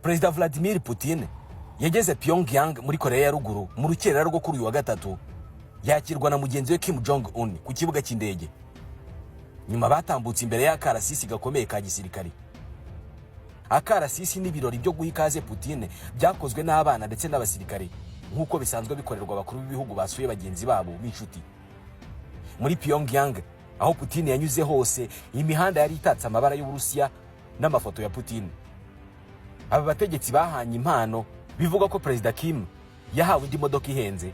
Perezida Vladimir Putin yageze Pyongyang muri Korea ya Ruguru mu rukerera rwo kuri uyu wa gatatu, yakirwa na mugenzi we Kim Jong Un ku kibuga cy'indege. Nyuma batambutse imbere y'akarasisi gakomeye ka gisirikare. Akarasisi n'ibirori byo guha ikaze Putin byakozwe n'abana ndetse n'abasirikare, nk'uko bisanzwe bikorerwa abakuru b'ibihugu basuye bagenzi babo b'inshuti. Muri Pyongyang, aho Putin yanyuze hose, imihanda yari itatse amabara y'Uburusiya n'amafoto ya Putin. Aba bategetsi bahanye impano. Bivugwa ko Perezida Kim yahawe indi modoka ihenze,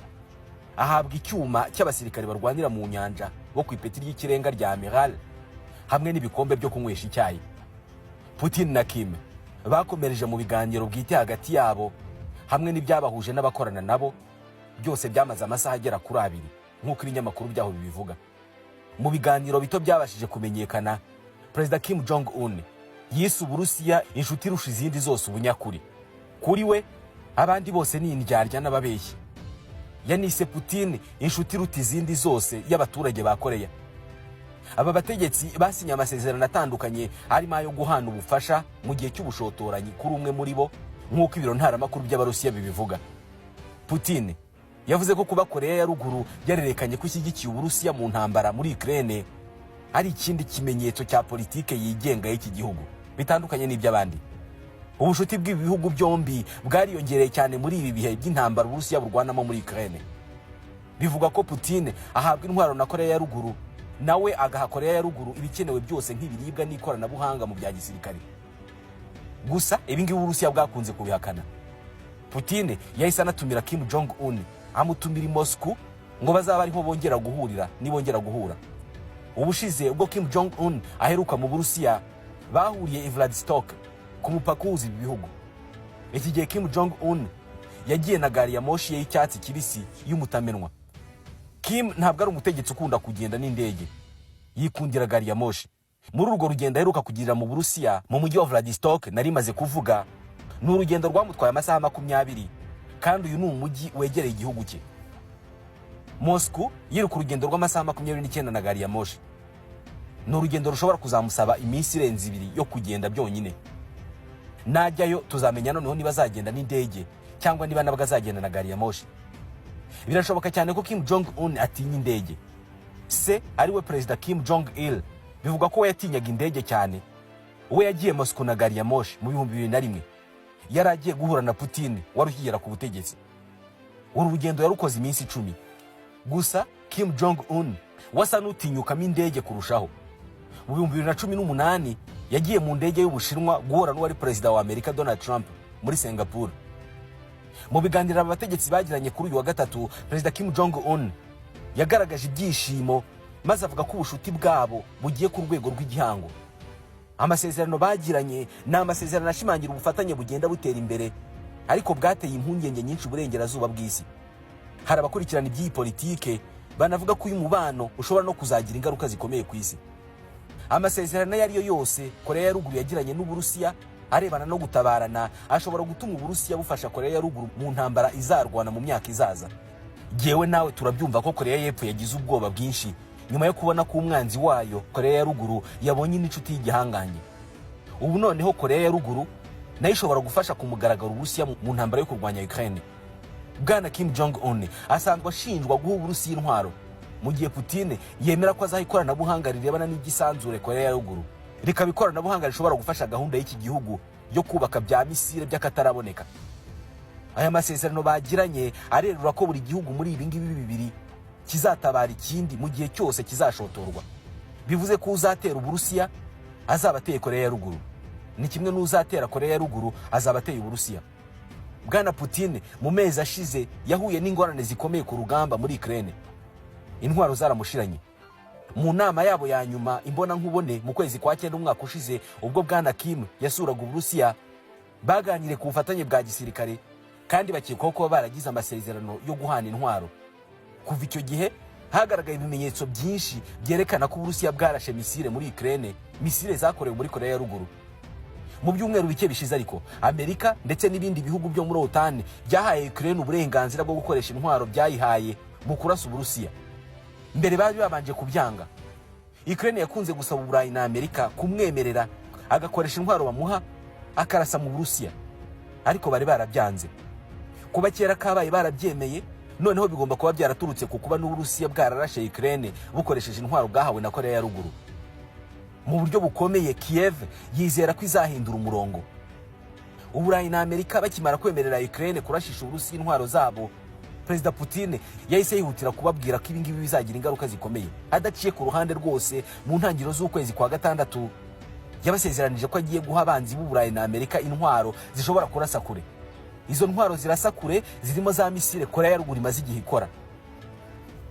ahabwa icyuma cy'abasirikare barwanira mu nyanja bo ku ipeti ry'ikirenga rya amiral, hamwe n'ibikombe byo kunywesha icyayi. Putin na Kim bakomereje mu biganiro bwite hagati yabo hamwe n'ibyabahuje n'abakorana nabo. Byose byamaze amasaha agera kuri 2, nk'uko ibinyamakuru byaho bibivuga. Mu biganiro bito byabashije kumenyekana, Perezida Kim Jong Un yise Uburusiya inshuti irusha izindi zose ubunyakuri. Kuri we, abandi bose ni indyarya n'ababeshyi. Yanise Putin inshuti iruta izindi zose y'abaturage ba Koreya. Aba bategetsi basinye amasezerano atandukanye, arimo ayo guhana ubufasha mu gihe cy'ubushotoranyi kuri umwe muri bo, nk'uko ibiro ntaramakuru by'Abarusiya bibivuga. Putin yavuze ko kuba Koreya ya Ruguru yarerekanye ko ishyigikiye Uburusiya mu ntambara muri Ukraine ari ikindi kimenyetso cya politike yigenga y'iki gihugu, bitandukanye n'iby'abandi. Ubucuti bw'ibi bihugu byombi bwariyongereye cyane muri ibi bihe by'intambara Uburusiya burwanamo muri Ukraine. Bivugwa ko Putin ahabwa intwaro na Koreya ya Ruguru, nawe agaha Koreya ya Ruguru ibikenewe byose nk'ibiribwa n'ikoranabuhanga mu bya gisirikare. Gusa ibi ngibi Uburusiya bwakunze kubihakana. Putin yahise anatumira Kim Jong Un, amutumira i Moscow ngo bazaba ariho bongera guhurira nibongera guhura. Ubushize ubwo Kim Jong Un aheruka mu Burusiya, bahuriye i Vladivostok ku mupaka uhuza ibi bihugu. Iki gihe Kim Jong Un yagiye na gari ya moshi ye y'icyatsi kibisi y'umutamenwa. Kim ntabwo ari umutegetsi ukunda kugenda n'indege, yikundira gari ya moshi. Muri urwo rugendo aheruka kugirira mu Burusiya, mu mujyi wa Vladivostok nari maze kuvuga, ni urugendo rwamutwaye amasaha 20, kandi uyu ni umujyi wegereye igihugu cye. Moscow yiruka urugendo rw'amasaha 29 na gari ya moshi. Ni urugendo rushobora kuzamusaba iminsi irenze 2 yo kugenda byonyine. Najyayo tuzamenya noneho niba azagenda n'indege cyangwa niba nabwo azagenda na gari ya moshi. Birashoboka cyane ko Kim Jong Un atinya indege. Se, ariwe Perezida Kim Jong Il, bivugwa ko we yatinyaga indege cyane. We yagiye Moscow na gari ya moshi mu 2001, yari agiye guhura na Putin wari ukigera ku butegetsi. Uru rugendo yarukoze iminsi 10 gusa. Kim Jong Un wasa n'utinyukamo indege kurushaho. Mu 2018 yagiye mu ndege y'Ubushinwa guhura n'uwari perezida wa Amerika Donald Trump muri Singapore. Mu biganiro aba bategetsi bagiranye kuri uyu wa gatatu, Perezida Kim Jong Un yagaragaje ibyishimo, maze avuga ko ubushuti bwabo bugiye ku rwego rw'igihango. Amasezerano bagiranye ni amasezerano ashimangira ubufatanye bugenda butera imbere, ariko bwateye impungenge nyinshi uburengerazuba bw'isi. Hari abakurikirana iby'iyi politike banavuga ko uyu mubano ushobora no kuzagira ingaruka zikomeye ku isi. Amasezerano ayo ari yo yose Korea ya Ruguru yagiranye n'Uburusiya arebana no gutabarana ashobora gutuma Uburusiya bufasha Korea ya Ruguru mu ntambara izarwana mu myaka izaza. Jyewe nawe turabyumva ko Korea y'Epfo yagize ubwoba bwinshi nyuma yo kubona ko umwanzi wayo Korea ya Ruguru yabonye n'inshuti y'igihangange. Ubu noneho Korea ya Ruguru nayo ishobora gufasha ku mugaragaro Uburusiya mu ntambara yo kurwanya Ukraine. Bwana Kim Jong Un asanzwe ashinjwa guha Uburusiya intwaro, mu gihe Putin yemera ko azaha ikoranabuhanga rirebana n'iby'isanzure Korea ya Ruguru, rikaba ikoranabuhanga rishobora gufasha gahunda y'iki gihugu yo kubaka bya misile by'akataraboneka. Aya masezerano bagiranye arerura ko buri gihugu muri ibi ngibi bibiri kizatabara ikindi mu gihe cyose kizashotorwa. Bivuze ko uzatera Uburusiya azaba ateye Korea ya Ruguru, ni kimwe n'uzatera Korea ya Ruguru azaba ateye Uburusiya. Bwana Putin mu mezi ashize yahuye n'ingorane zikomeye ku rugamba muri Ukraine, intwaro zaramushiranye. Mu nama yabo ya nyuma imbonankubone mu kwezi kwa cyenda umwaka ushize, ubwo bwana Kim yasuraga Uburusiya, baganiriye ku bufatanye bwa gisirikare kandi bakekwaho kuba baragize amasezerano yo guhana intwaro. Kuva icyo gihe hagaragaye ibimenyetso byinshi byerekana ko Uburusiya bwarashe misile muri Ukraine, misile zakorewe muri Korea ya Ruguru. Mu byumweru bike bishize ariko, Amerika ndetse n'ibindi bihugu byo muri OTAN byahaye Ukraine uburenganzira bwo gukoresha intwaro byayihaye mu kurasa Uburusiya. Mbere bari babanje kubyanga. Ukraine yakunze gusaba Uburayi na Amerika kumwemerera agakoresha intwaro bamuha akarasa mu Burusiya. Ariko bari barabyanze. Kuba kera kabaye barabyemeye noneho, bigomba kuba byaraturutse ku kuba n'Uburusiya bwararashe Ukraine bukoresheje intwaro bwahawe na Korea ya Ruguru. Mu buryo bukomeye, Kiev yizera ko izahindura umurongo. Uburayi na Amerika bakimara kwemerera Ukraine kurashisha Uburusiya intwaro zabo, Perezida Putin yahise yihutira kubabwira ko ibingibi bizagira ingaruka zikomeye. Adaciye ku ruhande rwose, mu ntangiriro z'ukwezi kwa gatandatu yabasezeranije ko agiye guha abanzi b'Uburayi na Amerika intwaro zishobora kurasa kure. Izo ntwaro zirasa kure zirimo za misile Korea ya Ruguru imaze igihe ikora.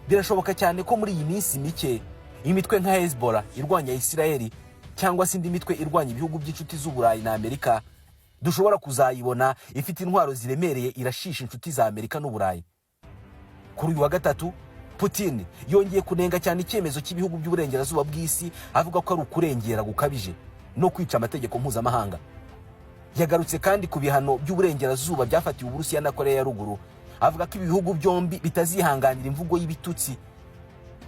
Birashoboka cyane ko muri iyi minsi mike imitwe nka Hezbollah irwanya Isirayeli, cyangwa se indi mitwe irwanya ibihugu by'inshuti z'Uburayi na Amerika, dushobora kuzayibona ifite intwaro ziremereye irashisha inshuti za Amerika n'Uburayi. Kuri uyu wa gatatu, Putin yongeye kunenga cyane icyemezo cy'ibihugu by'uburengerazuba bw'isi, avuga ko ari ukurengera gukabije no kwica amategeko mpuzamahanga. Yagarutse kandi ku bihano by'uburengerazuba byafatiwe Uburusiya na Korea ya Ruguru, avuga ko ibi bihugu byombi bitazihanganira imvugo y'ibitutsi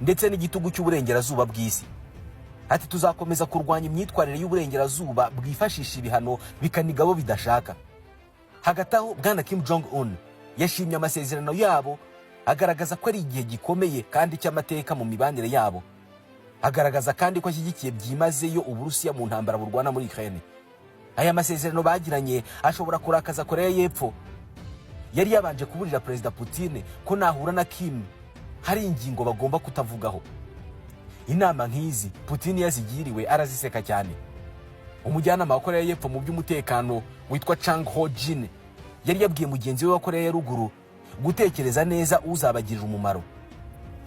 ndetse n'igitugu cy'uburengerazuba bw'isi. Ati: "Tuzakomeza kurwanya imyitwarire y'uburengerazuba bwifashisha ibihano bikaniga abo bidashaka." Hagati aho, Bwana Kim Jong Un yashimye amasezerano yabo, agaragaza ko ari igihe gikomeye kandi cy'amateka mu mibanire yabo. Agaragaza kandi ko ashyigikiye byimazeyo Uburusiya mu ntambara burwana muri Ukraine. Aya masezerano bagiranye ashobora kurakaza Korea y'Epfo yari yabanje kuburira Perezida Putin ko nahura na Kim hari ingingo bagomba kutavugaho. Inama nk'izi Putin yazigiriwe araziseka cyane. Umujyanama wa Korea y'Epfo mu by'umutekano witwa Chang Ho Jin yari yabwiye mugenzi we wa Korea ya Ruguru gutekereza neza uzabagirira umumaro.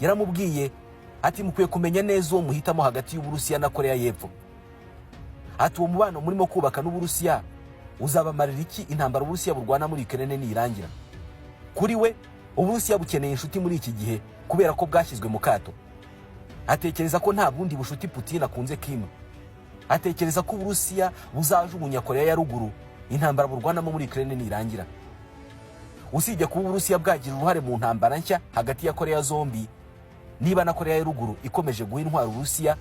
Yaramubwiye ati: "Mukwiye kumenya neza uwo muhitamo hagati y'Uburusiya na Korea y'Epfo." Ati: "Uwo mubano murimo kubaka n'Uburusiya uzabamarira iki intambara Uburusiya burwana muri Ukraine nirangira?" Kuri we, Uburusiya bukeneye inshuti muri iki gihe kubera ko bwashyizwe mu kato. Atekereza ko nta bundi bushuti Putin akunze Kim. Atekereza ko Uburusiya buzajugunya Korea ya Ruguru intambara burwanamo muri Ukraine nirangira. Usibye kuba Uburusiya bwagira uruhare mu ntambara nshya hagati ya Korea zombi, niba na Korea ya Ruguru ikomeje guha intwaro Uburusiya,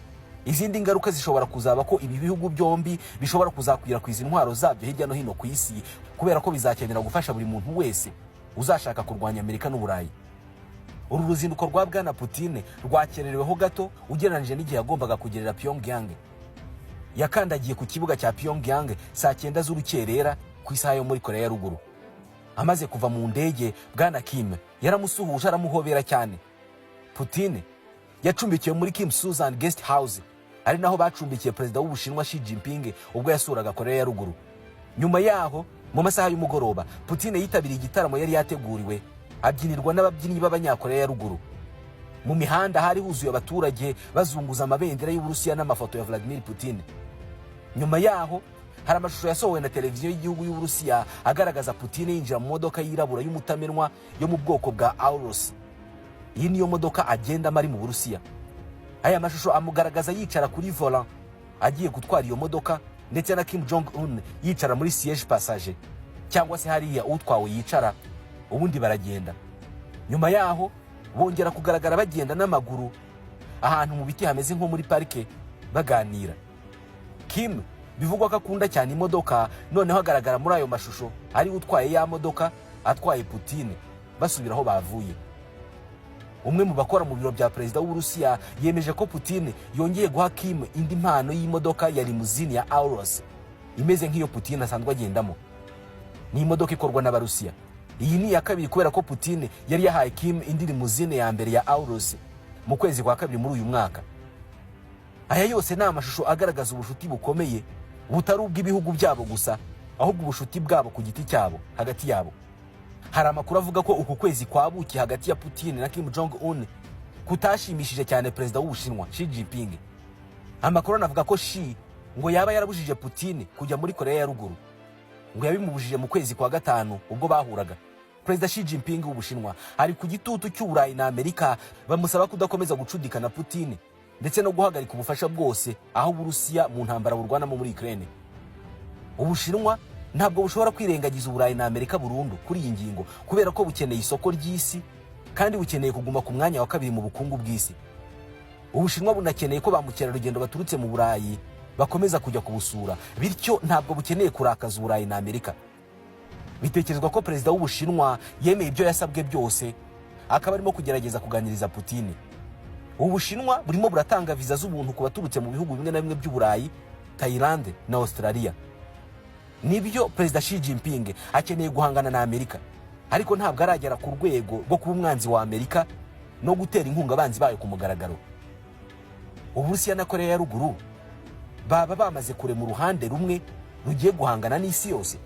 izindi ngaruka zishobora kuzaba ko ibi bihugu byombi bishobora kuzakwirakwiza intwaro zabyo hirya no hino ku isi, kubera ko bizakenera gufasha buri muntu wese uzashaka kurwanya Amerika n'Uburayi. Uru ruzinduko rwa Bwana Putin rwakerereweho gato ugereranyije n'igihe yagombaga kugerera Pyongyang. Yakandagiye ku kibuga cya Pyongyang saa 9 z'urukerera ku isaha yo muri Korea ya Ruguru. Amaze kuva mu ndege, Bwana Kim yaramusuhuje, aramuhobera cyane. Putin yacumbikiwe muri Kim Susan Guest House, ari naho bacumbikiye Perezida w'Ubushinwa Xi Jinping ubwo yasuraga Korea ya Ruguru. Nyuma yaho, mu masaha y'umugoroba, Putin yitabiriye igitaramo yari yateguriwe, abyinirwa n'ababyinnyi b'Abanyakoreya ya Ruguru. Mu mihanda hari huzuye abaturage bazunguza amabendera y'Uburusiya n'amafoto ya Vladimir Putin. Nyuma yaho hari amashusho yasohowe na televiziyo y'igihugu y'Uburusiya agaragaza Putin yinjira mu modoka yirabura y'umutamenwa yo mu bwoko bwa Aurus. Iyi niyo modoka agendamo ari mu Burusiya. Aya mashusho amugaragaza yicara kuri volant agiye gutwara iyo modoka, ndetse na Kim Jong Un yicara muri siège passager, cyangwa se hariya utwawe yicara, ubundi baragenda. Nyuma yaho bongera kugaragara bagenda n'amaguru ahantu mu biti hameze nko muri parike, baganira. Kim bivugwa ko akunda cyane imodoka, noneho agaragara muri ayo mashusho ari utwaye ya modoka, atwaye Putin, basubira aho bavuye. Umwe mu bakora mu biro bya perezida w'Uburusiya yemeje ko Putin yongeye guha Kim indi mpano y'imodoka ya limousine ya Aurus imeze nk'iyo Putin asanzwe agendamo. Ni imodoka ikorwa n'Abarusiya. Iyi ni iya kabiri, kubera ko Putin yari yahaye Kim indi limousine ya mbere ya Aurus mu kwezi kwa kabiri muri uyu mwaka. Aya yose ni amashusho agaragaza ubucuti bukomeye, butari ubw'ibihugu byabo gusa, ahubwo ubucuti bwabo ku giti cyabo hagati yabo. Hari amakuru avuga ko uku kwezi kwa buki hagati ya Putin na Kim Jong Un kutashimishije cyane perezida w'Ubushinwa Xi Jinping. Amakuru anavuga ko Xi ngo yaba yarabujije Putin kujya muri Korea ya Ruguru. Ngo yabimubujije mu kwezi kwa gatanu ubwo bahuraga. Perezida Xi Jinping w'Ubushinwa ari ku gitutu cy'Uburayi na Amerika, bamusaba kudakomeza gucudika na Putin ndetse no guhagarika ubufasha bwose aho Uburusiya mu ntambara burwanamo muri Ukraine. Ubushinwa ntabwo bushobora kwirengagiza Uburayi na Amerika burundu kuri iyi ngingo, kubera ko bukeneye isoko ry'isi kandi bukeneye kuguma ku mwanya wa kabiri mu bukungu bw'isi. Ubushinwa bunakeneye ko ba mukerarugendo baturutse mu Burayi bakomeza kujya kubusura, bityo ntabwo bukeneye kurakaza Uburayi na Amerika. Bitekerezwa ko perezida w'Ubushinwa yemeye ibyo yasabwe byose, akaba arimo kugerageza kuganiriza Putin. Ubushinwa burimo buratanga viza z'ubuntu ku baturutse mu bihugu bimwe na bimwe by'Uburayi, Tayilande na Australia. Nibyo, Perezida Xi Jinping akeneye guhangana na Amerika, ariko ntabwo aragera ku rwego rwo kuba umwanzi wa Amerika no gutera inkunga abanzi bayo ku mugaragaro. Uburusiya na Korea ya Ruguru baba bamaze kurema uruhande rumwe rugiye guhangana n'isi yose.